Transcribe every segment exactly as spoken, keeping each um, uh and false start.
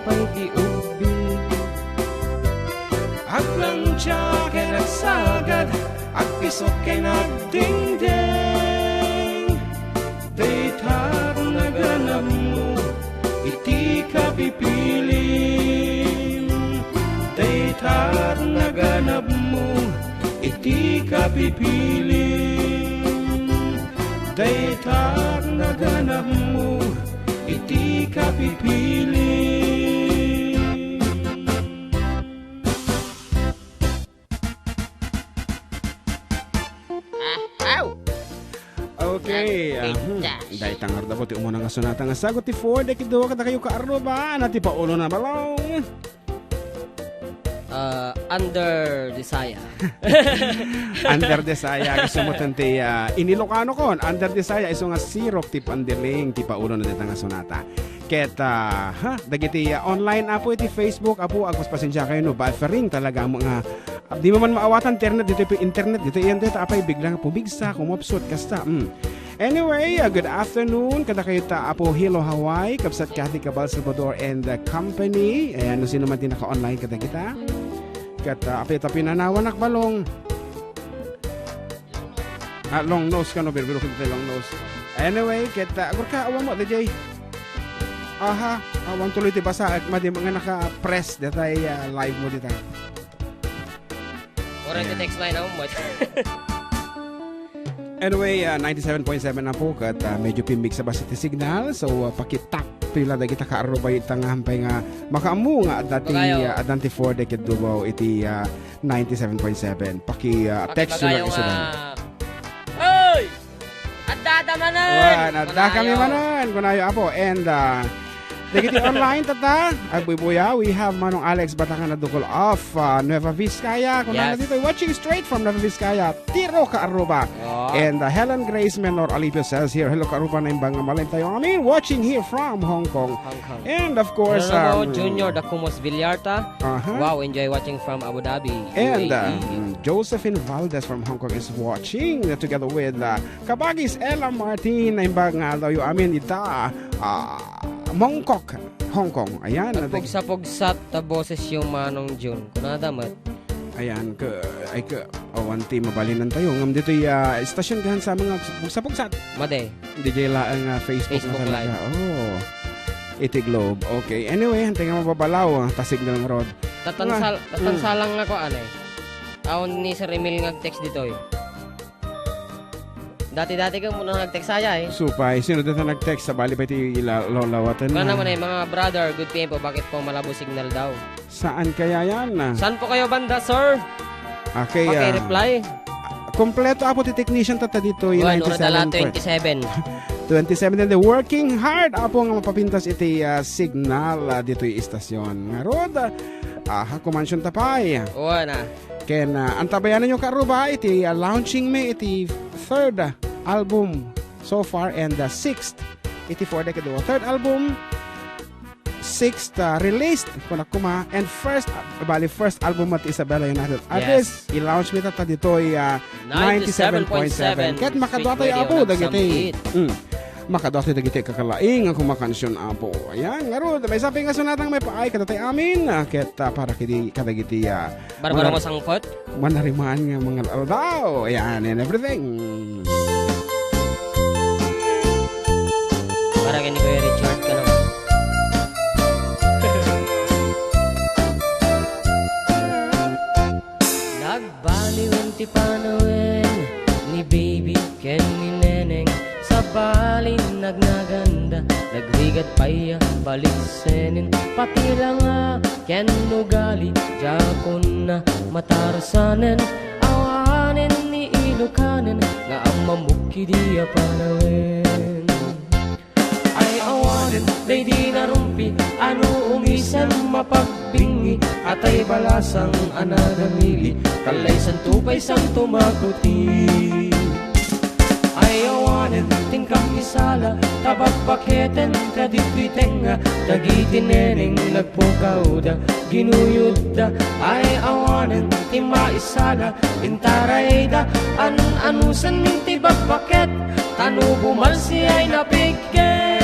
pay ti ubing. Aglantia ken agsagad, agpisok ken agdengdeng. Dayta naganabmo iti kapipilim. Dayta naganabmo iti kapipilim. Dayta naganabmo iti kapipilim. Ah, aw! Okay, ah, hmm. Dayta ngarud ti umuna nga sonata nga sagut ti four, dagiti dua kadakayo ka Aruba, ania ti paulona, Balong? Ah, Under the Saya. Under the Saya, isu met ti, ah, Inilocanokon, Under the Saya, isu nga Sirok ti Pandiling, ti paulona dayta nga sonata. Ket, ah, ha, dagiti, ah, online, Apo, iti Facebook, Apo, agpaspasiensiakayo no buffering talaga nga, ah, di man maawatan internet, ditoy internet, ditoy internet, apay, biglang pumigsa, kumapsut, kasta, mm. Anyway, uh, good afternoon kadakayo ta Apo Hilo Hawaii, kabsat Kathy Cabal Salvador and the company. Ayan, no sino man ti naka-online kadagita. Ket, uh, apay ta pinanawanak Balong. Ah, long nose kano, birbiro kita long nose. Anyway, ket, uh, agurka, awan mo, D J. Aha, awan tuloy ti basa, at madi nga naka-press, datay, uh, live mo dita. Or ang Ayan. text line ako, mo. Anyway, ah, ninety-seven point seven na po, kat, ah, medyo pimmig sa basta ti signal. So, ah, pakitap pila dagita ka Aruba ita nga hampay nga makaammo nga adda ti, Bagayo. ah, addan ti four decade Davao iti, ah, ninety-seven point seven. Paki, ah, text nyo lang Pakibagayo isudan. nga. Oy! Adda, adda manen! Wan, adda kami Kunayo. manen, kunayo, Apo. And, ah, dagiti online, tata, agbuybuya, we have Manong Alex Batangan na Dukol of, ah, Nueva Vizcaya. Kunana Yes. dito, watching straight from Nueva Vizcaya, Tiro ka Aruba. Oh. And, ah, Helen Grace Menor Alipio says here, "Hello, ka Aruba, naimbag nga malintayo amin, watching here from Hong Kong." Hong Kong. And of course, Ronaldo um, Junior Dakumos Villarta. Aha. Wow, enjoy watching from Abu Dhabi, And, uh, U A E. mm, Josephine Valdez from Hong Kong is watching, uh, together with, uh, Kabagis Ella Martin, naimbag nga adtoyo amin ita, uh, Mongkok, Hong Kong. Ayan, nag- Agpugsa-pugsat ta boses yung Manong Jun. Kunada met. Ayan, ka, ay ka, awan ti mabalinantayo. Ngem ditoy, uh, istasyon gahan sa mga pugsa-pugsat. Made. D J laeng nga Facebook na Facebook talaga. Live. Oh. Iti Globe. Okay. Anyway, hantay nga mababalaw, ah, ta signal nga rod. Tatansal-, Nga, tatansalang mm. nga kuan, eh. Awan ni Sir Emil nga text ditoy. Dati-dati ka muna nag-text saya, eh. Supay, sino dito nag-text? Sabali pa iti ila-, lolawatan Wala na. naman, eh, mga brother, good P M po, bakit po malabo signal daw? Saan kaya yan? Saan po kayo banda, sir? Okay, Okay, ah, reply. Kompleto, Apo, ti technician, tata, dito, Well, ninety-seven point. Oradala twenty-seven. Twenty-seven, and the working hard, Apo, nga mapapintas iti, ah, signal, ah, dito yung istasyon. Ngarud, ah, kumansyon ta pay. Uwa na. Ken, ah, antabayanan nyo, Karuba, iti, ah, launching mi iti third, ah, album so far and, ah, sixth iti four decade. Third album, sixth, ah, released, kuna kuma, and first, ah, bali, first album at Isabela United Artists, Yes. i-launch mi tata ditoy, ah, ninety-seven point seven. Ninety-seven point seven Ket makadua Street tayo Radio apo, dagiti. nagsamuit. Mm. Makadua tayo dagiti kakalaing nga kumakansyon apo. Ayan, ngarud, may sapi nga sunatang may paay, kadatay amin, ah, ket, ah, para kidi, kadagiti, ah, Barbaro manar-, masangpet? Manarimaan nga mga aldaw. Ayan, and everything. Para kay ni Kuya Richard ka naman. Nagbaliwen ti panawen ni Baby ken ni Neneng. Sabali nagnaganda, nagrigat pay a baliksenen. Pati langa ken ugali, diakon a matarsanen. Awanen ni Ilokanen nga ammamok idi a panawen. Ay awanen, daydi narumpi, ano umisan mapagbingi, atay balasang a nagamili, kallaysanto pay santo makuti. Ay awanen, tingkam isala, ta bakbaketen, ta ditoy tengnga, dagiti neneng nagpukawda, ginuyodda. Ay awanen, ti maisala, intarayda, an-anusen ti bakbaket, tano bumalsi ay napigket.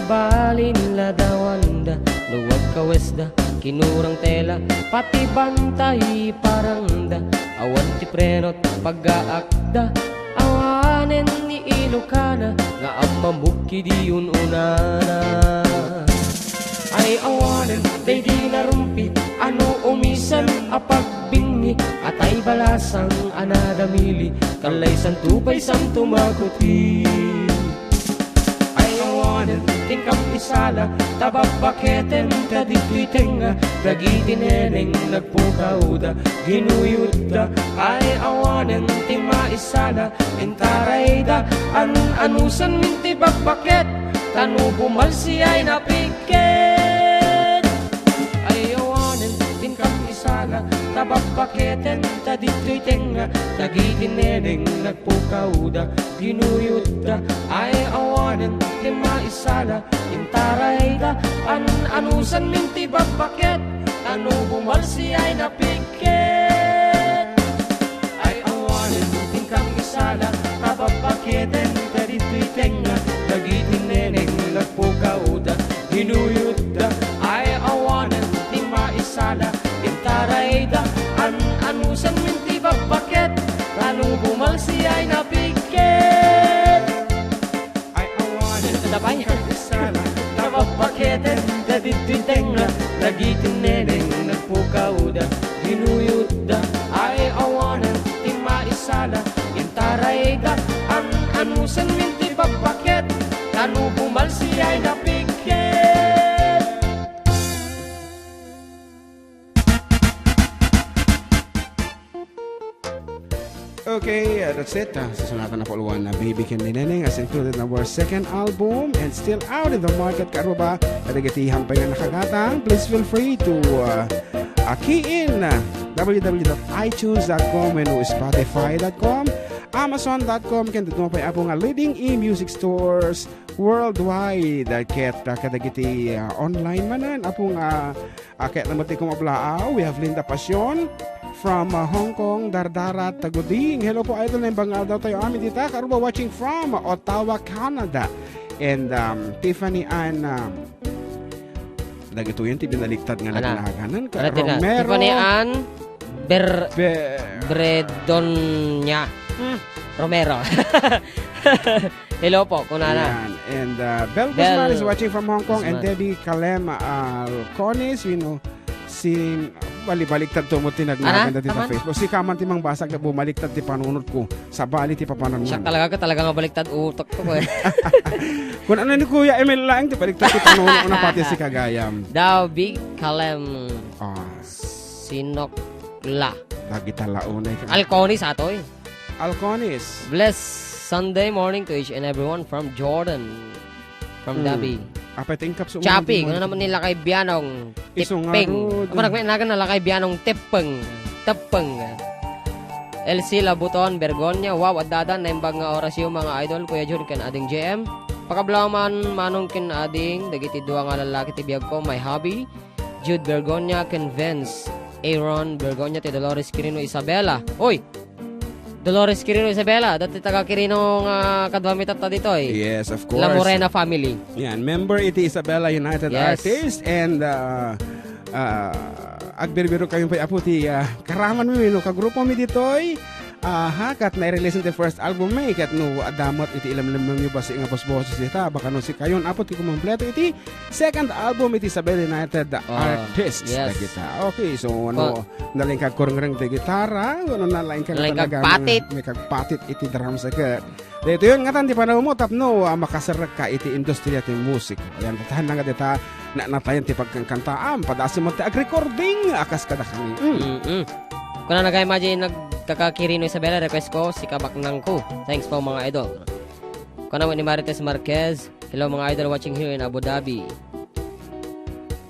Balin ladawanda, no agkawesda, kinurang tela, pati bantay parangda, awan ti preno't paggaakda, awanen ni Ilocana, nga ammamuk idi un-unana. Ay awanen, daydi narumpi, ano umisan a pagbinni, atay balasang a nadamili, kallaysan to pay santo makuti. Ay awanen, ti inkam isala, ta babbaketen ta ditoy tengnga, dagiti neneng nagpukawda, ginuyotda. Ay awanen, ti maisala, intarayda, an-anusanmin ti babbaket, ta no bumalsi ay napikket. Ay awanen, ti inkam isala, ta babbaketen ta ditoy tengnga, dagiti neneng nagpukawda, ginuyotda. Ay awanen, ti maisala, intarayda, an-anusanmin ti babbaket, ta no bumalsi ay napikket. Ay awanen, ti inkam isala, ta babbaketen ta ditoy tengnga, dagiti neneng nagpukawda, ginuyotda. Ay awanen, ti maisala, intarayda, an-anusanmin ti babbaket, ta no bumalsi ay napikket. Ay awanen, Sabay. Isala, ta babbaketen ta ditoy tengnga, dagiti neneng nagpukawda, ginuyotda. Ay awanen, ti maisala, intarayda, an-anusanmin ti babbaket, ta no bumalsi ay napikket. Okay, uh, that's it. Uh, sasangatan na po alwan na Baby ken ni Neneng as included in our second album and still out in the market, karuba. Kadagiti hampay nga nakagatang, please feel free to uh, uh, key in uh, w w w dot itunes dot com and Spotify dot com, amazon dot com, ken dagiti pay, Apo, nga leading e-music stores worldwide. Uh, ket uh, kadagiti uh, online manen, Apo, nga uh, Ah, ket no met ti kumablaaw, we have Linda Pasion from, ah, Hong Kong, Dardarat, Taguding. Hello po, idol, naimbag nga aldaw tayo amin dita. Karuba watching from Ottawa, Canada. And, um, Tiffany Ann, um, dagitoyen ti binaliktad nga Ana. Nagnaganan. Ka-, Ana, Tina? Romero. Tiffany Ann Ber-, Be- Bredonia. Hmm. Romero. Hello po, kunana. Yan. And, uh, Bel Bel Guzman is watching from Hong Kong and Guzman. Debbie Kalem, uh, Alcones, you know, si, bali-baliktad to mo ti nagnagan Ana? Dati sa Taman? Facebook. Si kaman ti mangbasa, bumaliktad ti panunot ko. Sabali ti papanunot. Siya talaga ka, talaga nga baliktad utok ko, eh. Kung ano ni Kuya Emil lang, ti baliktad ti panunot na pati si Kagayam. Debbie Kalem Ah. Sinokla. Lagi talaunay ka. Alcones, atoy. Alcones. Blessed Sunday morning to each and everyone from Jordan. From Hmm. Dabi. Apay ti inkapsut mo Chappy, naman kung ano naman nila kay Bianong Isu nga Tipping. Rod. Ako nagmay nagan na lakay Bianong Tippeng. Tippeng. Elsie Labuton Bergonia, wow, adda-adda, naimbag nga orasyo, mga idol, Kuya Jun ken Ading J M. Pakablaman, Manong ken Ading, dagiti dua nga lalaki ti biag ko, my hubby, Jude Bergonia ken Vince Aaron Bergonia ti Dolores Quirino Isabela. Oy! Dolores Quirino Isabela, dati taga Quirino nga kaduami tatta ditoy. Yes, of La course. Morena family. Yan, member iti Isabela United Yes. Artists and, uh, uh, agbirbiro kayo pay, Apo, ti, uh, karaman mi, no, kagrupo mi ditoy. Aha, ket nai-release ti first album mi, ket no, adda met iti ilemlemmengyo basi nga bosboses dita, baka no sikayon, Apo, ti kumompleto iti second album iti Isabela United Ah, Artists yes. dagita. Okay, so, ano, Ko- nalingkag kurungreng ti gitara, ano, nalingkag Nalingkag talaga patit. May kagpatit iti drums, ket daytoy yon ngatan ti panawmo tapno, ah, makaserrek ka iti industriya ti musiko. Ayan, tatahan lang nga dita, na, natayan ti pagkankantaam, padasem met ti ag-recording, a kas kadakami. Mm. Mm-mm. Kuna na kay Maji, nagkakakirino Isabela, request ko, si Kabaknang ko. Thanks po, mga idol. Kuna mo ni Marites Marquez, "Hello, mga idol, watching here in Abu Dhabi.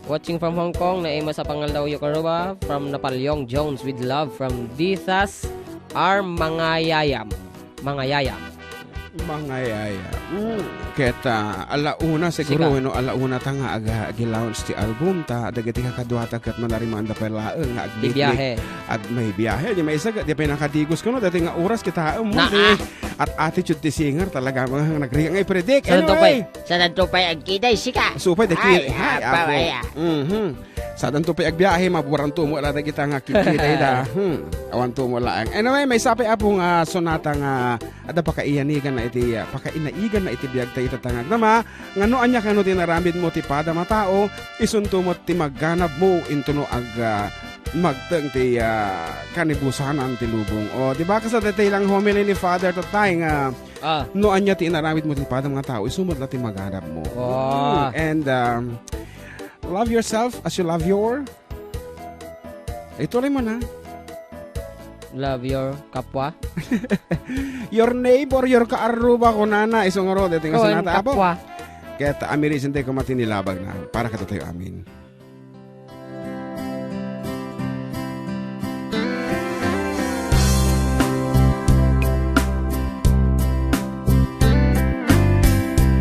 Watching from Hong Kong, naimas a pangaldaw, Yokoruba, from Napoleon Jones, with love from Dithas R. Mangayayam." Mangayayam. Mangayayam. Mm. Ket, ah, alauna siguro, Sika. No, alauna ta nga aga-, agi-launch ti album ta, dagiti kakaduata ket manarimaanda pay laeng nga Ti agmikmik. Biyahe. Ag-, may biyahe, di maysa, di pay nakadigos kuno, dati nga oras kita, um, Naa. Di, at attitude ti singer talaga, mga nagrigat nga i-predict. Saan to pay? Anyway, Saan to pay agkiday sika? Supay, daki. Ay, Ay, apa, apo. Ay, ah. Mhm. Saan to pay agbiahe, maburan to mo la dagita nga kikiday da. Hmm. Awan to mo laeng. Anyway, maysa pay, apo, nga sonata nga adda pakaiyanigan na iti, ah, pakainaigan na iti biag ta ita tangag nama. Nga no ania kano ti inaramid mo ti padam a tao, isunto met ti magganab mo, intono ag-, ah, magteng ti, ah, kanibusanan ti lubong. O, di ba, kasla daytoy lang homily ni Father Tatay nga, Ah. no ania ti inaramid mo ti padam nga tao, isu met la ti magganab mo. Ah. Mm, and, um, love yourself as you love your Ituloy mo na. Love your kapwa. Your neighbor, your kaarruba, kunana, isu ngarud, iti nga Kun sonata, apo. Kapwa. Ket amirisin tayo kuman ti nilabag na para kadatayo amin.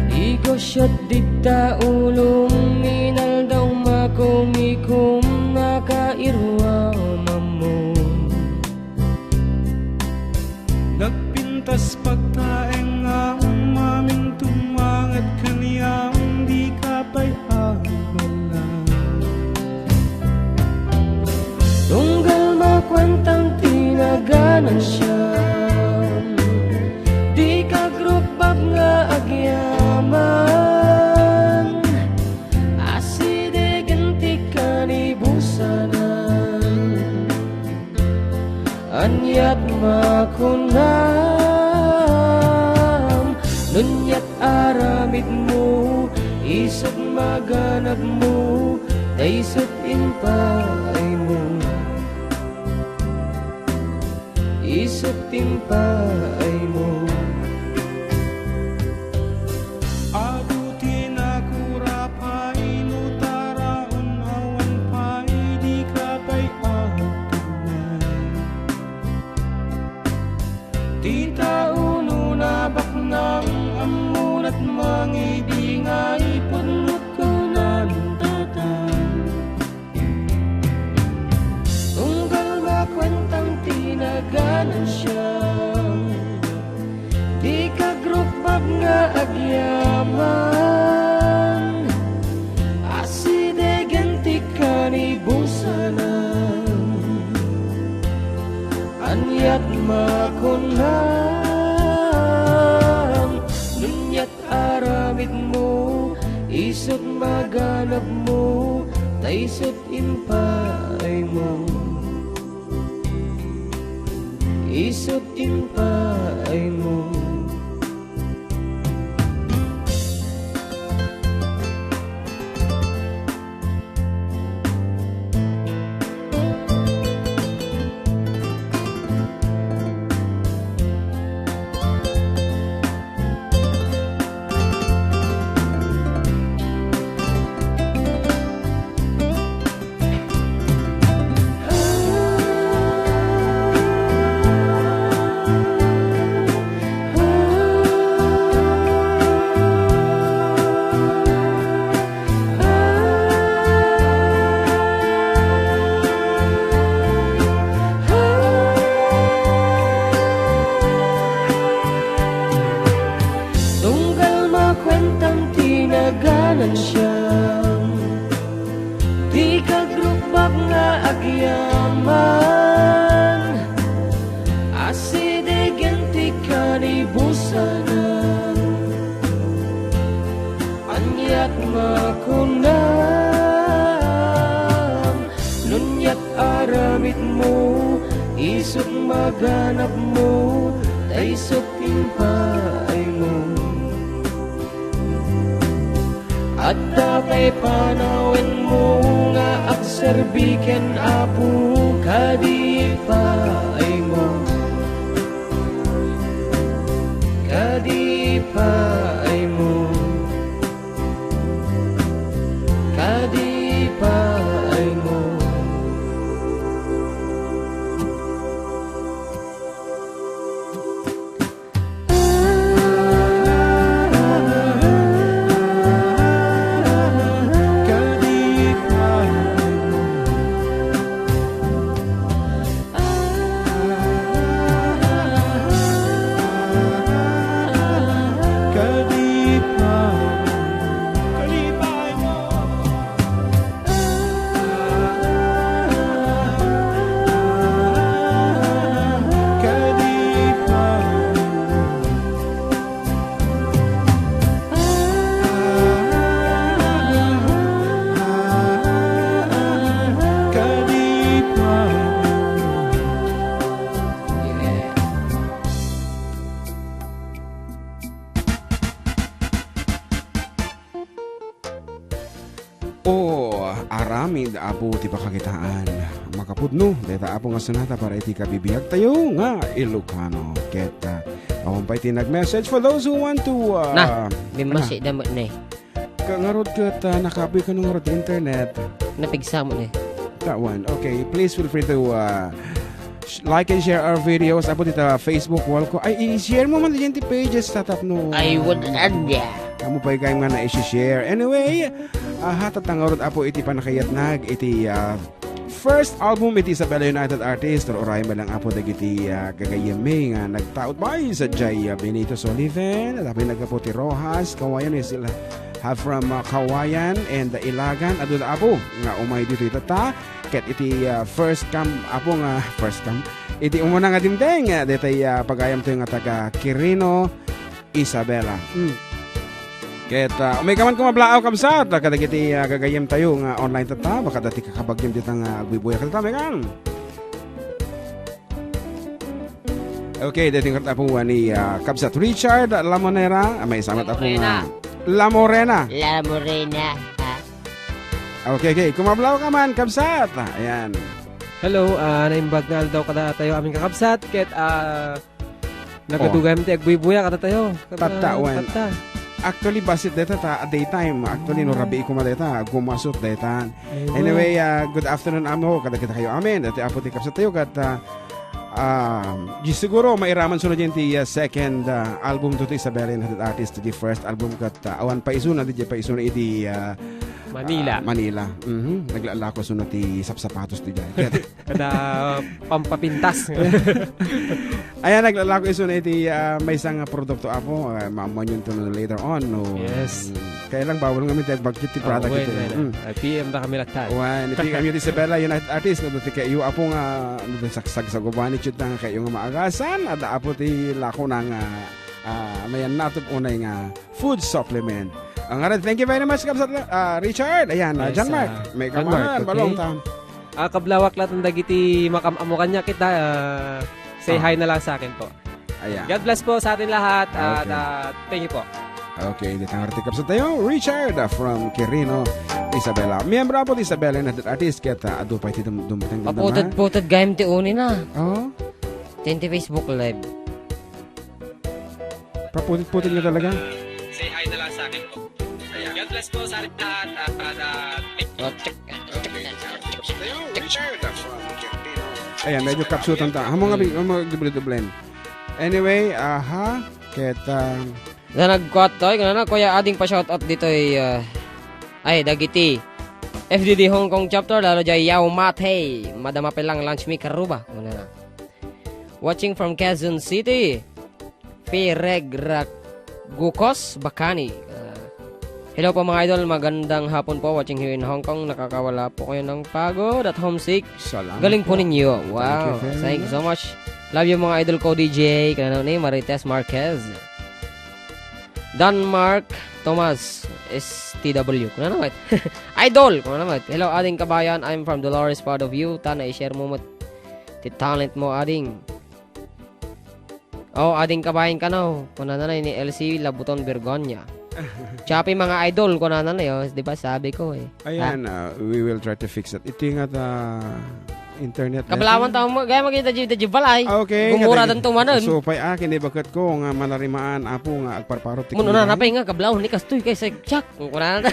Negosiot dita ulom, inaldaw makumikom, nakairuam ammom. Nagpintas pagtaeng nga mamintumanget kaniam, dika pay agmalla. Tunggal makuentam ti naganansiam, dika agrukbab nga agyaman, asidegen ti kanibusanan. Aniat makunam, nuniat aramidmo, isut maganabmo, ta isut impaaymo. Isut impaaymo. Adu ti nakurapay no taraon awan pay dika pay agtugnay. Ti tao no nabaknang ammo met mangibingay, pudno kunan tatang. Tunggal makuentam ti naganansiam, dika agrukbab nga agyaman, asidegen ti kanibusanan. Aniat makunam, nuniat aramidmo, isut maganabmo, ta isut impaaymo. Isut impaaymo. Tunggal makuentam ti naganansiam, dika agrukbab nga agyaman, asidegen ti kanibusanan. Aniat makunam, nuniat aramidmo, isut maganabmo, ta isut impaaymo. Adda pay panawenmo nga agserbi ken Apo, kadi impaaymo. Kadi impaaymo. Kadi impaaymo. Amin, Apo, ti pakakitaan. Makapudno, dayta, Apo, nga sonata para iti kabibiag tayo nga Ilocano. Ket, ah, awan pay ti nag-message. For those who want to, ah, Na, bimmas na. Ida met ne. Ka-, ngarud ket, ah, nakapoy kano ngarud ti internet. Napigsa met ne. That one. Okay, please feel free to, ah, sh-, like and share our videos, Apo, dita Facebook wall ko. Ay, i-share mo man diyan ti pages ta tapno. I would add, yeah. Amo pay kayat nga na i-share. Anyway, ah, ha, tatta ngarud, Apo, iti pannakayatnag iti, ah, first album iti Isabela United Artist. Ur-uray met lang, Apo, dagiti, ah, gagayyemmi nga nagtaud pay sadiay, ah, Benito Soliven, tapno naggapu ti Roxas, Cauayan, we still have from, ah, Cauayan and, ah, Ilagan. Adu da, Apo, nga umay ditoy tatta. Ket iti, ah, first cam, Apo, nga first cam. Iti umuna nga dimteng, ah, ditoy, ah, pagayamtayo nga taga Quirino, Isabela. Hmm. Ket, ah, umay ka man kumablaaw, kabsat, kadagiti, ah, gagayyemtayo nga online tatta, baka dati kakabagyem dita nga agbuybuya kadata, megan. Okay, daytoy nga tapuan ni, ah, Kabsat Richard Lamonera. Ah, may samat, Apo, Lamorena. Nga Lamorena. Lamorena, ha? Okay, okay. Kumablaaw ka man, Kabsat. Ah, ayan. Hello, ah, naimbag nga aldaw kadatayo amin kakabsat. Ket, ah, Oh. Nagadugayam ti agbuybuya kadatayo. Tatta, wen. Tatta. Actually, bassit dayta ta, a daytime. Actually, no, rabii koma dayta, gumasut dayta. Ayun. Anyway, ah, good afternoon, Apo, kadagitakayo amin. Daytoy, Apo, ti kabsattayo, ket, ah, ah, di siguro, mairaman sunod diay ti, ah, second, ah, album to, ti Isabela United Artist, ti first album, ket, ah, awan pay isuna, diay pay isuna iti, ah, Manila. Ah, Manila. Mhm. Naglalako isuna ti sapsapatos diay. Kada pampapintas. Ayan, naglalako isuna iti, ah, maysa nga produkto, Apo. Ah, maammoanyo to no later on, no? Yes. Mm. Kaya lang, bawal nga mi ti agbagkit ti product iti, wen, wen. Mm. Ah, P M da kami latta. Wen, P M yo ti Isabela United Artist, no, ti kayo, Apo, nga, no, ti sagsagsaguban, iti nga kayo nga maagasan, adda, Apo, ti lako na nga, ah, mayan natop unay nga food supplement. Ang ngaran, thank you very much, Kabsat, ah, Richard. Ayan, ah, yes, John Mark. Ah, may John Mark, kamanan, okay. Balong tam. Ah, kablawak latta dagiti makam-ammo kaniak ita, ah, say hi na lang sa akin po. Ayan. God bless po sa atin lahat at, okay, ah, thank you po. Okay, dita nga ti kabsattayo, Richard, ah, from Quirino, Isabela. Miyembro, Apo, ti Isabela United Artist, ket, ah, adu pay ti dum-, dumteng, paputed-puted gayam ti uni na. Oh? Ti Facebook Live. Paputit-putit nga talaga. Say hi na lang sa akin po. Ayan. God bless po sa lahat. At, at, at, oh, check. Ayan, medyo kapsutan ta. Amo nga, hmm, bi-, amo nga doble-doblen. Anyway, aha, ket, ah, na nagkuat toy, kunana, Kuya Ading, pa-shoutout ditoy, ah, ay, dagiti F D D Hong Kong chapter, lalo diay Yao Mate, Madama Pelang, Lunch Me Karuba, kunana. Watching from Quezon City. Firegragukos, Bacani. Ah, hello po, mga idol. Magandang hapon po. Watching here in Hong Kong. Nakakawala po kayo ng pagod at homesick. Salamat po. Galing po ninyo. Thank you very much. Wow. Thank you so much. Love you, mga idol ko, D J. Kanano ni Marites Marquez. Denmark Thomas, S T W. Kunana met. Idol! Kunana met. Hello, ading kabayan. I'm from Dolores, proud of you. Tana, i-share mo met ti talent mo, ading. Oh, ading kabayan kano. Kunana ni L C Labuton Bergonya. Chappy, mga idol, kunana na yun. Di ba, sabi ko eh. Ayan, ha? Ah, we will try to fix it. Iti nga ta internet. Kablawan ta mo, gaya makita di, di balay. Okay, gumura dan tumanan. So, pay akin, ibagat ko nga manarimaan, Apo, nga agparparo ti Mun una na pay nga, kablawan ni kastoy kay sa Jack. Ang kunana.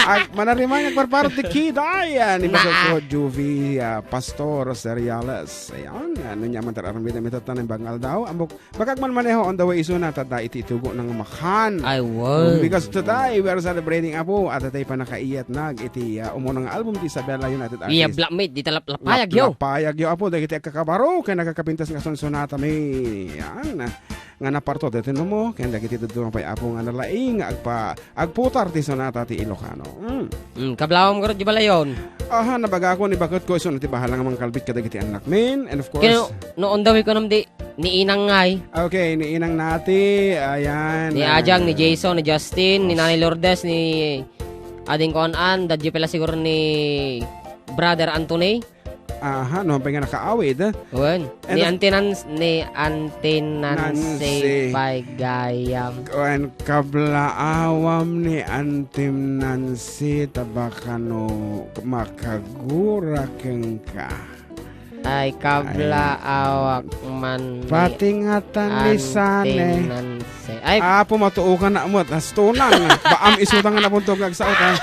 Ag-, manarimaan nga agparparo ti kiday. Yan, ibagat ko, Juvie, ah, Pastor Seriales. Ayan, ano niya man, tararamidan, may tatanan, bangal daw. Ambok, bakag man maneho on the way isuna, tada iti tugo ng makan. Ay, wow. Because today, we are celebrating, Apo, at atay pa nakaiyat nag iti, ah, umunang album ti Isabela United Artists. Iya, Black Mate, di talap-, lapayag yo. Lap-, lapayag yo, Apo, dagiti agkakabaro, kay nagkakapintas nga sunsuna ta mi. Yan, ah, nga naparto, deti no mo, kay dagiti duduma pay, Apo, nga nalaing, nga agpa-, agputar ti sonata ti Ilocano. Mm. Mm, kablawam garud di balayon. Aha, nabagakon, ibagat ko, isu ti bahala nga mangkalbit kadagiti annakmin. And of course, kaya no, no, on the way ko nam di, ni Inang ngay. Okay, ni Inang Nati, ayan, ni ah, Ajang, ni Jason, ni Justin, ni Nanay Lourdes, ni Ading Kuan-an, dadyo pala siguro ni Brother Anthony. Aha, no, pay nga nakaawid. Wen, ni Auntie Nans-, ni Auntie Nancy Nancy. Pay gayam. Wen, kablaawam ni Auntie Nancy, ta baka no makagura kenka. Ay, kablaawak man ni Pati nga tan ni Auntie Sane. Nancy. Ay, Apo, matuokan na met. Astunan. Baam isuda nga nabuntog nga agsaot, ha?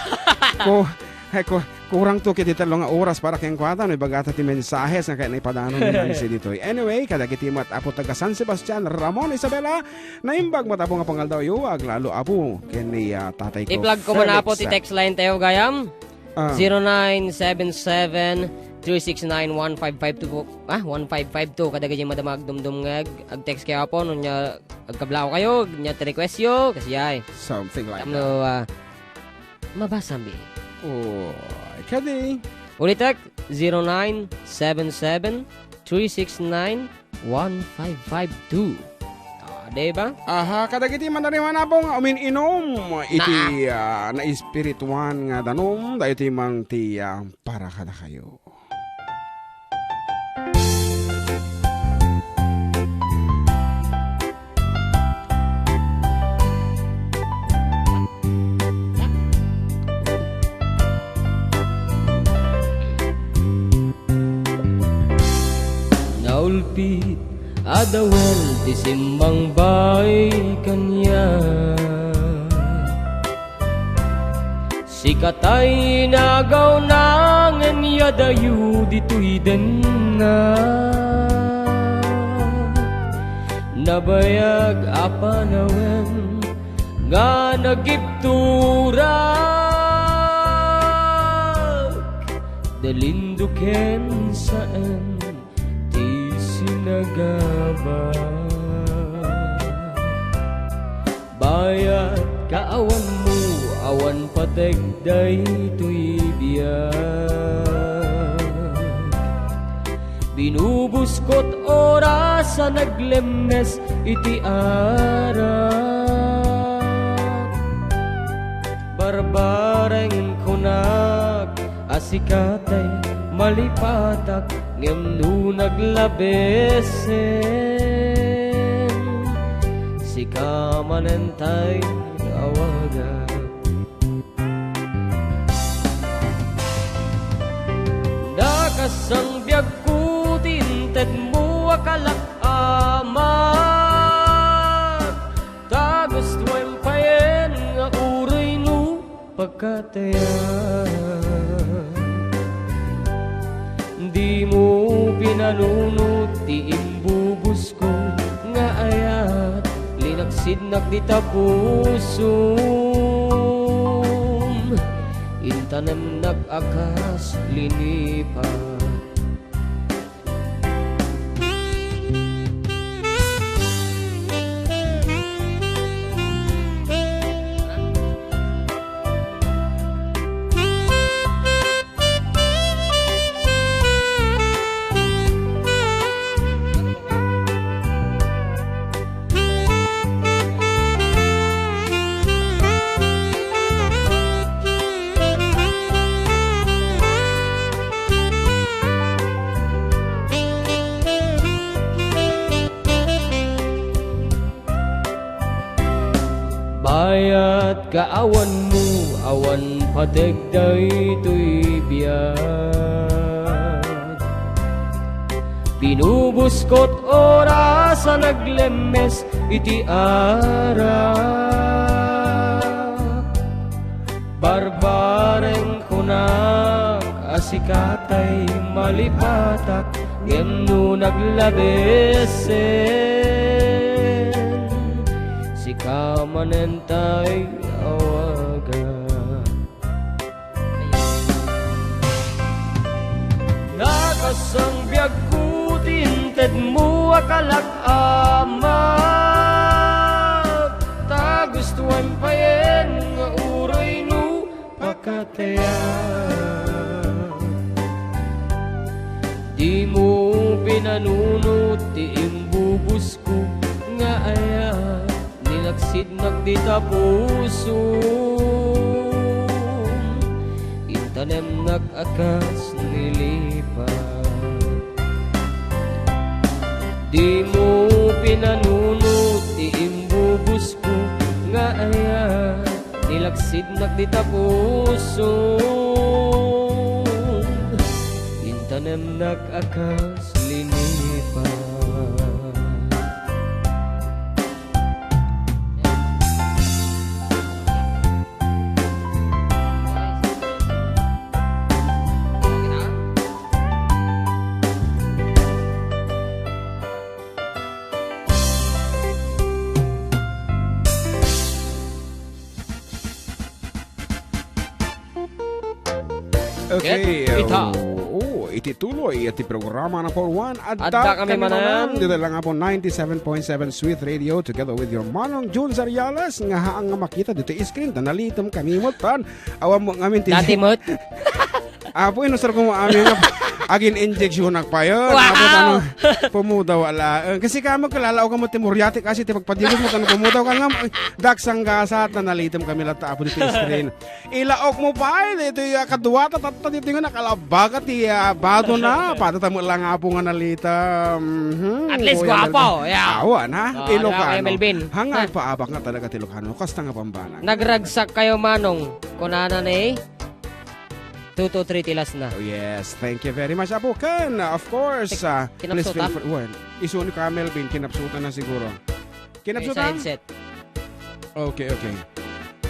Ko, ay, ko, kurang to kiti tello nga oras para kenkuana, no, ibagata ti mensahes nga kayat na ipadanon ni Nancy ditoy. Anyway, kadagiti met, Apo, taga San Sebastian, Ramon, Isabela, naimbag met, Apo, nga pangaldaw yo, aglalo, Apo, ken ni, ah, tatay ko, I-plug ko man, Apo, ti Felix. Text line tayo, gayam. Ah. Zero nine seven seven, three six nine, one five five two po. Ah, one five five two. Kadagiti madama agdumdum nga ag-, ag-text kayo, Apo, no nya agkablaaw kayo, nya ti request yo, kasi ay. Something like Tapno, that. Ah, mabasa mi. Oh, kadi. Ulitek, zero nine seven seven, three six nine, one five five two. Ah, di ba? Aha, kadagiti manariman, Apo, nga umin-inom iti, ah, naespirituan nga danum, daytoy man ti, ah, para kadakayo. Naulpit a dawel ti simmangbaay kaniak. Sika tay nagawna ngem adayo ditoy denna. Nabayag a panawen nga nagibturak, dalinduken saen ti sinagaba. Bayat ka awanmo, awan pateg daytoy biag. Binubuskot oras a naglemmes iti arak. Barbareng kunak a sika tay malipatak, ngem no naglabesen, sika manen tay awagak. Nakasangbiagko ti intedmo a kalak-, amak, ta gustoem payen nga uroy no pakatayan. Dimo pinanunot ti imbubusko nga ayat, linaksidnak dita pusom, intanemnak a kas linipat. Bayat ka awanmo, awan pateg daytoy biag. Pinubuskot oras a naglemmes iti arak. Barbareng kunak a sika tay malipatak, ngem no naglabesen, sika manen tay awagak. Nakasangbiagko ti intedmo a kalak-amak, ta gustoem payen nga uroy no pakatayan. Dimo pinanunot ti imbubusko nga ayat, linaksidnak dita pusom, intanemnak a kas ni lipa. Dimo pinanunot ti imbubusko nga ayat, nilaksidnak dita puso. Intanemnak a kas linipa. Okay, ket ita, oo, iti tuloy ti programa na for one. Adda kami manen dito lang po ninety-seven point seven Sweet Radio together with your Manong Jun Zariales nga haan nga makita dito screen ta nalitem kami met tan. Awan mo ngamin ti dati met. Apo, inusar ko mo amin nga agin injection nak pa yun. Wow! Apo, ano, pumudaw ala. Eh, kasi kamo kalalaw kamo ti muriatik kasi ti pagpadilos mo tan pumudaw ka nga, ay, daksang gasat na nalitem kami latta apo dito screen. Ilaok mo pa, eh, dito yung kadwa, tatatta dito yung nakalabaga ti, ah, bato na. Patata mo lang apo nga nalita. Mhm, At least Kuya gwapo, Melvin. Yeah. Awan, ha? Oh, Ilocano. Kuya Melvin. Hanggang Ha? paabak nga talaga ti Ilocano. Kasta nga pambana. Nagragsak kayo, Manong. Kunana ni two two three ti last na. Oh, yes. Thank you very much, Apo Ken. Of course, Tik-, ah, please feel kinapsutan? free. Well, isu ni Kuya Melvin, kinapsutan na siguro. Kinapsutan? Sa headset. Okay, okay.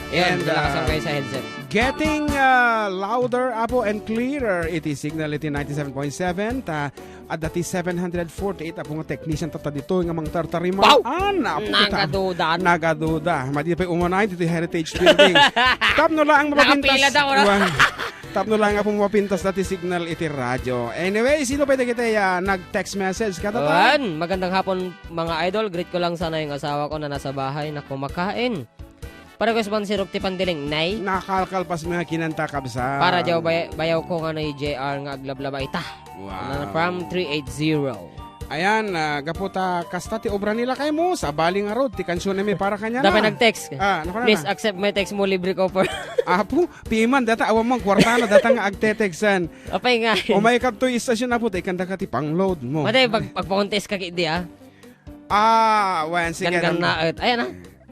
Yan, And, nilakasan ah, kayo sa headset. Getting, ah, louder, Apo, and clearer iti signal iti ninety-seven point seven. Ta, adda ti seven hundred forty-eight, Apo, nga technician tatta ditoy nga mangtartarimaan. Wow! Apo, kita. Nagaduda. Nagaduda. Madi pay umunay ditoy Heritage Building. Tapno laang mapapintas. Nakapila daw, no? Wan. Tapno laang, Apo, mapapintas dati signal iti radio. Anyway, sino pwede kita, ah, nag-text message? Katata? Wan, magandang hapon, mga idol. Greet ko lang sana yung asawa ko na nasa bahay na kumakain. Para ko sa pansirok ti pandiling, nay. Nakalkalpas mo nga kinanta, kabsa. Para diyaw bay-, bayaw ko nga ni J R nga aglablaba ita. Wow. Ano, from three eight zero. Ayan, ah, gapu ta kasta ti obra nila kay mo, sabali ngarud, ti kansiyon mi para kanya Dapay na. nag-text. Ah, naku na Please na. accept my text mo, libre ko for Apo, piman, data, awan mo, kwarta na, data nga agte-textan. Apay nga. O may kadto istasyon, Apo, ta ikanda ka ti pang-load mo. Matay, pag, pagpauntes ka, kidi, ah. Ah, wen, sige, Gangan dam-, na, et, ayan, ah.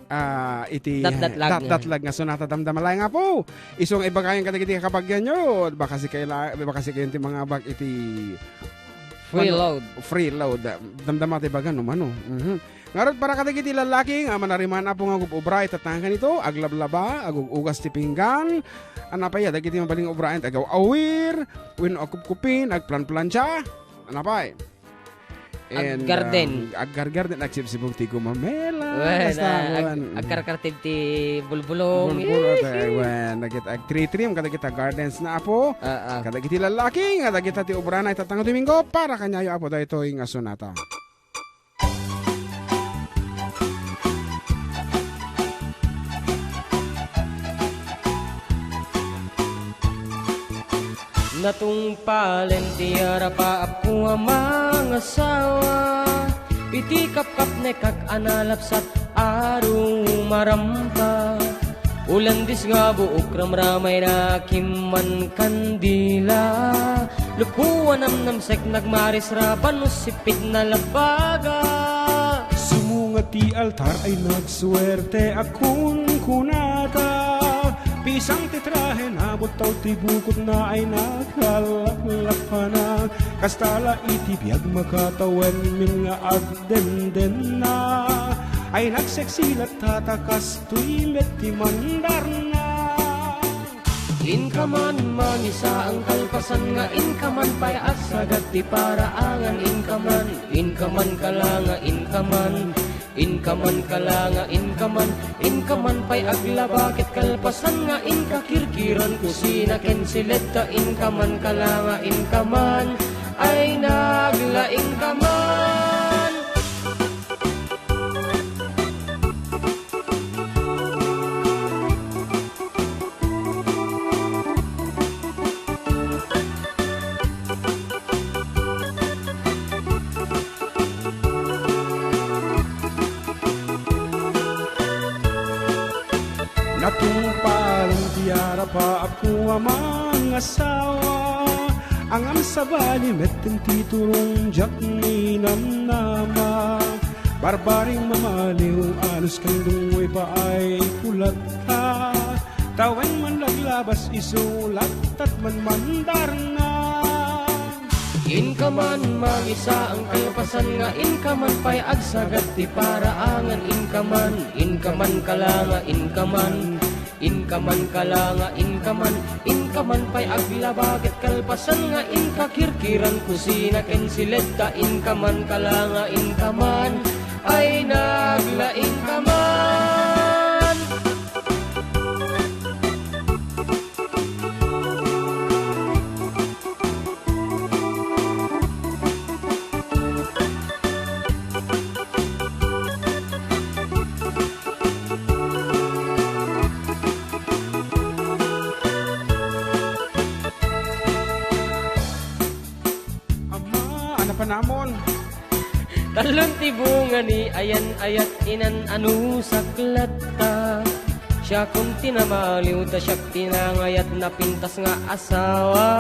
ah, iti Datdatlag. datdatlag nga sonata damdama laeng, Apo. Isu nga ibagayan kadagiti kakabagyan yo. Baka si kaila-, baka si kayon ti mga bag iti Free ano, load. free load. Damdama ti baga no mano. Mhm. Ngarud para kadagiti lalaki nga manariman, Apo, nga gub-ubra, itatangkan ito, aglablaba, agugugas ti pinggan. Ano pa iya, dagiti mabaling ubraen, agaw-awir, wenno akupkupin, agplanplancha. Ano pa eh? And, Aggarden. um, aggargarden, agsibsibog ti gumamela. Wen, Basta, ah, ag-, wen. agkarkartib ti bulbulong. Bulbul, ata, wen, nagit-, agtritrim, kadagita gardens na, Apo. Ah, ah. Kadagiti lalaki, nga dagita ti obra na itatang Domingo, para kanyayo, Apo, daytoy nga sonata. Natungpalen ti arapaapko a mangasawa, iti kapkapnekak a nalapsat a rumarampa. Ulandis nga buok ramramayna kimman kandila, lupo a namnamsek nagmarisraban no sipit na labaga. Sumunga ti altar ay nagsuerte a kunkunata. Pisang ti trahe na buttaw ti bukotna ay naglaplaplapana. Kasta la iti biag makatawen min nga agdendenna. Ay nagseksi latta ta kas Toy met ti mandarna. Inka man mangisaang kalpasan nga inka man pay agsagat ti paraangan, inka man, inka man kalanga, inka man, inka man kalanga, inka man, inka man pay aglaba ket kalpasan nga inka kirkiran kusina ken siletta, inka man kalanga, inka man ay naglaing ka man. Natungpalen ti arapaapko a mangasawa, ngem sabali metten ti turong diak ninamnama. Arbaring mamaliw, anus ken dungwe paay pulatta. Tawen man laglabas isu, lattat man mandarna. Inka man mangisaan kalpasan nga inka man pay agsagad ti paraangan, inka man, inka man kalanga, inka man, inka man kalanga, inka man, inka man pay aglaba ket kalpasan nga inka kirkiran kusina ken siletta, inka man kalanga, inka man ay naglaing ka man. Ama, ano pa namon? Talon ti bunga ni ayan-ayat inan-anusak latta. Siakon ti namaliw ta siak ti nangayat napintas nga asawa.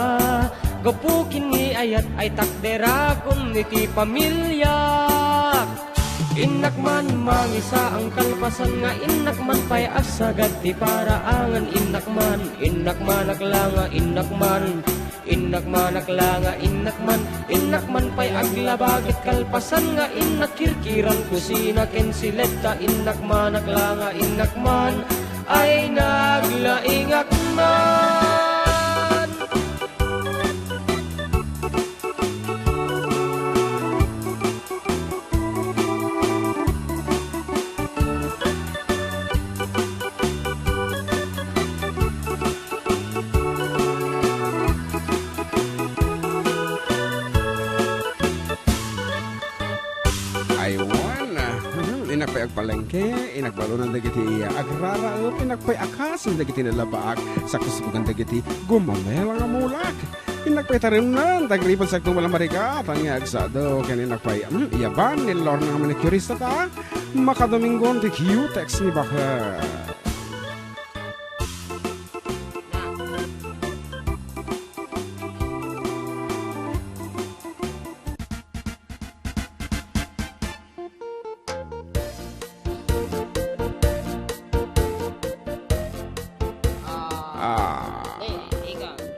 Gapu ken ni ayat ay takderakon iti pamiliak. Innak man mangisaan kalpasan nga innak man pay agsagad ti paraangan, innak man, innak man aglanga, innak man, innak man aglanga, innak man, innak man pay aglaba ket kalpasan nga innak kirkiran kusina ken siletta, innak man aglanga, innak man ay naglaingak man. Aywan. Mhm, innak pay agpalengke, innak balunan dagiti agraraep, innak pay akasen dagiti nalabaak, sakuskugan dagiti gumamela nga mulak. Innak pay tarimnan, tagripan sa agtungpal a marigat, ania agsado, ken innak pay, mm, iyaban ni Lorna nga manicurista ta, makadominggon ti cutex ni Baker. Ah.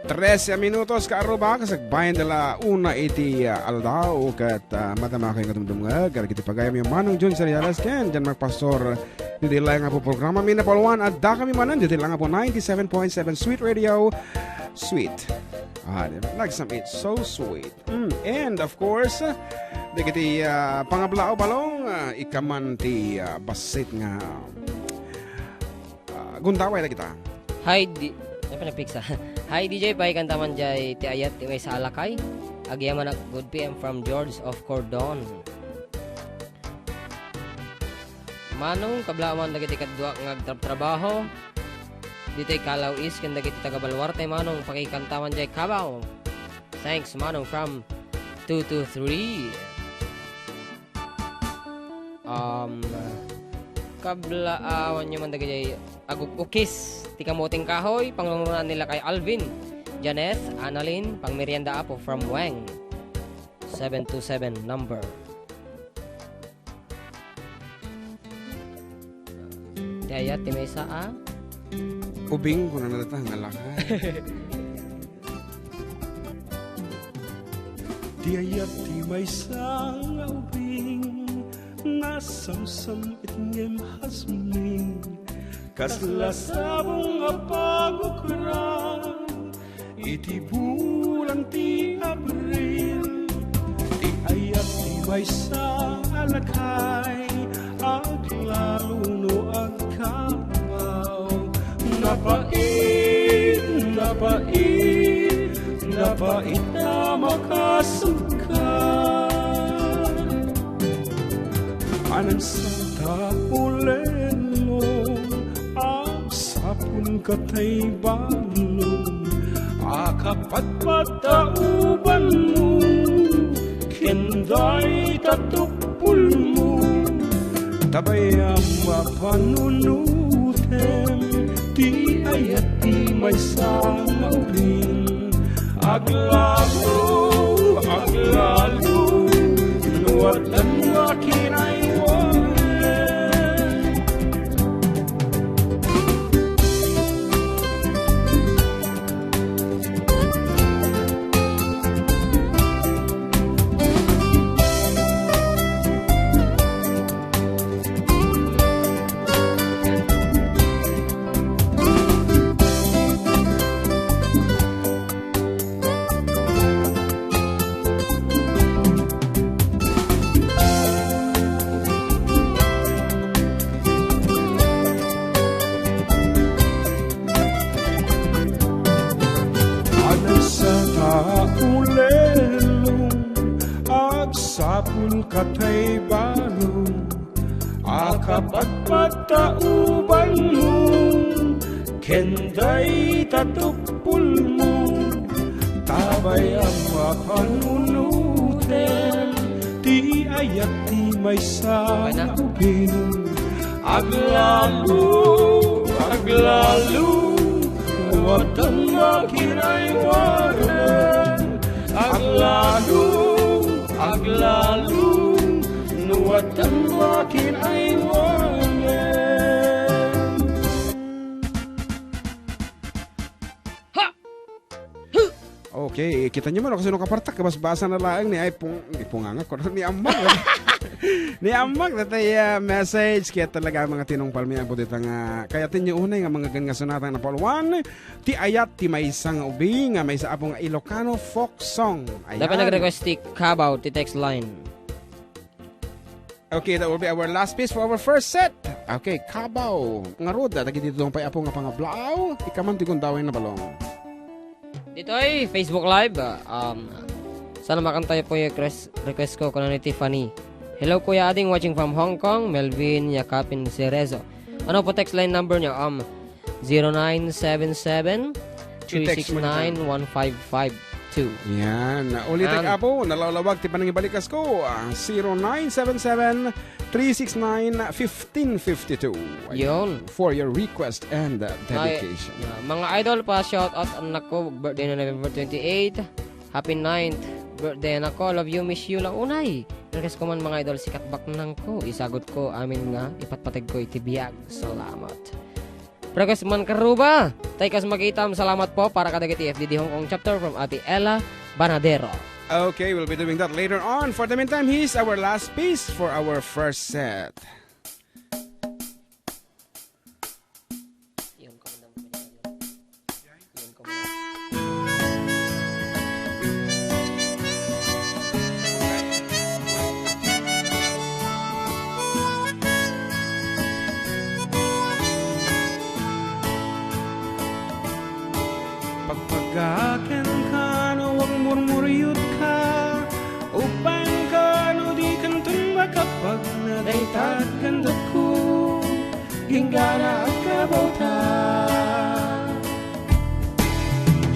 Trese minutos ka aruba, kasagbayan da la una iti, ah, aldaw, ket, ah, madama kayo nga dumdumngeg, kadagiti pagayam yo Manong John Seriales, ken John Mark Pastor, ditoy la nga po programa, mi napalwan, adda kami manen, ditoy la nga po ninety-seven point seven Sweet Radio, sweet. Ah, di ba? Nagsam-it, so sweet. Mm, and of course, dagiti, ah, pangablaaw balong, ah, ikaman ti, ah, bassit nga, ah, gundaway dagita. Hi, di-, ay, pinapiksa. Hi, D J, paikanta man jay ti ayat ti maysa a lakay. Agyamanak, good P M from George of Cordon. Manong, kablaawan dagiti kaduak nga agtrabtrabaho ditoy Calao East ken dagiti taga-Baluarte, Manong, pakikantaman jay Cavao. Thanks, Manong, from two two three. Um, kablaawan yo man dagiti aguk-ukis ti kamoteng kahoy, pangrungrunaan ni Lakay Alvin, Janeth, Annalyn, pangmerienda Apo from Weng, seven two seven number. Ti ayat ti maysa a? Ubing, kunana data, nga lakay. Ti ayat ti maysa nga ubing, nasamsam-it ngem hasming. Kasla sabong a pagukran, iti bulan ti Abril, ti ayat ti maysa a lakay, aglalo no agkabaw. Napait, napait, napait a makasangkar. Anansa ta ulenno, agsapul katay balon, a kapatpat ta ubanmo, ken dayta tuppulmo, tabayam a panunutem, ti ayat ti maysa nga ubing. Aglalo, aglalo, no addan nga kinaywan. Sapul katay balong a kapatpataubanmo ken dayta tuppolmo, ta bay-am a panunoten ti ayat ti maysa Okay na. nga ubing. Aglalo, aglalo, no adda makin-aywanan. Aglalo, aglalo, no adda makin-aywanan. Ha! Huh! Okay, kita niyo man, kasi no kapartak, kabasbasan na laeng ni ay pung-, ni punganga ko, ni Amag. Ni Amag, datay, ah, message. Kaya talaga, mga tinungpal, may abot ita nga, kaya tinyo unay nga mga gan nga sonata nga napauloan, ti ayat, ti maysa nga ubing, nga maysa apo nga Ilocano folk song. Ayan. Dapat nag-request ti Kabaw, ti text line. Okay, that will be our last piece for our first set. Okay, Kabaw. Ngarud, dagiti dudong pay apo nga pangablaaw, ikaman ti gundaway na balong. Ditoy Facebook Live, ah, um, sana makantayo po yung request, request ko, kuna ni Tiffany. "Hello, Kuya Ading, watching from Hong Kong, Melvin Yakapin Cerezo." Ano po text line number niyo? Um, zero nine seven seven, three six nine, one five five two. Yan. Ulitek, Yan. Apo, nalawlawag ti panangibalikas ko, ah, zero nine seven seven, three six nine, fifteen fifty-two. Ayan. Yun. For your request and, uh, Ay, dedication. Yeah. Mga idol, pa-shoutout anak ko, birthday na November twenty-eight. Happy ninth birthday, anak ko. Love you, miss you, launay. Request ko man, mga idol, sikat baknang ko. Isagot ko, amin nga, ipatpateg ko iti biag. Salamat. Request man karuba. Tay kas magitam, salamat po para kadagiti F D D Hong Kong chapter from Ate Ella Banadero. Okay, we'll be doing that later on. For the meantime, here's our last piece for our first set. Pagpagaken ka no agmurmuriot ka, ubbeng ka no di kanton makapagna dayta gandetko. Inggana agkabawta.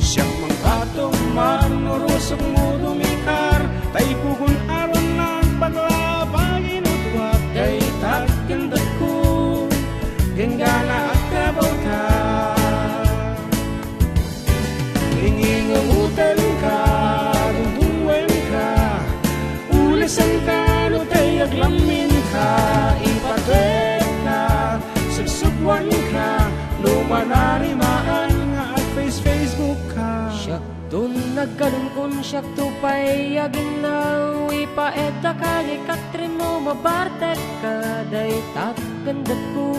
Siak mangbato man no rusokmo dumikar, tay pugon aron nagpaglabay inutwat dayta gandetko. Inggana agkabawta. Ingingumotenka, dungdungenka, ulisenka no tay aglamminka, ipatekka, sugsugwanka, no manarimaan nga ag-face-Facebook ka. Siakton nagkalunkon, siakto pay aginnaw, ipaeddaka ni Katrin no mabartekka, dayta gandetko,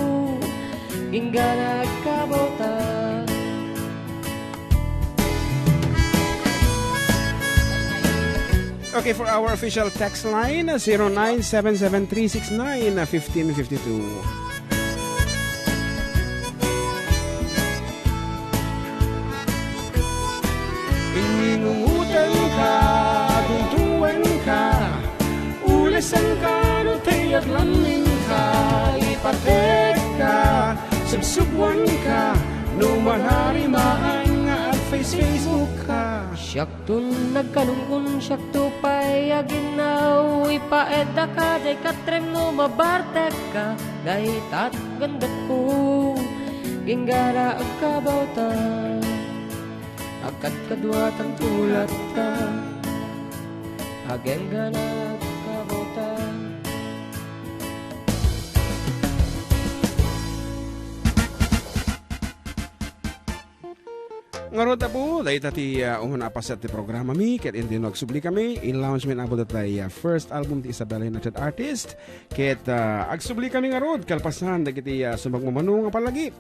inggana agkabawta. Okay, for our official text line, zero nine seven seven three six nine fifteen fifty-two. Ingingumotenka, dungdungenka, ulisenka no tay aglamminka, ipatekka, sugsugwanka, no manarimaan nga ag-face-Facebook ka. Siakton nagkalunkon, siakto pay aginnaw, ipaeddaka, day Katrin no mabartekka, dayta gandetko, inggana agkabawta. Agkadkaduatan to latta, agenggana agkabawta. Ngarud, Apo, dayta ti, ah, umuna a paset ti programami, ket inti no agsubli kami, i-launch mi apo datay, ah, first album ti Isabela United Artist, ket, ah, agsubli kami ngarud, kalpasan dagiti, ah, sumagmamano nga palagip.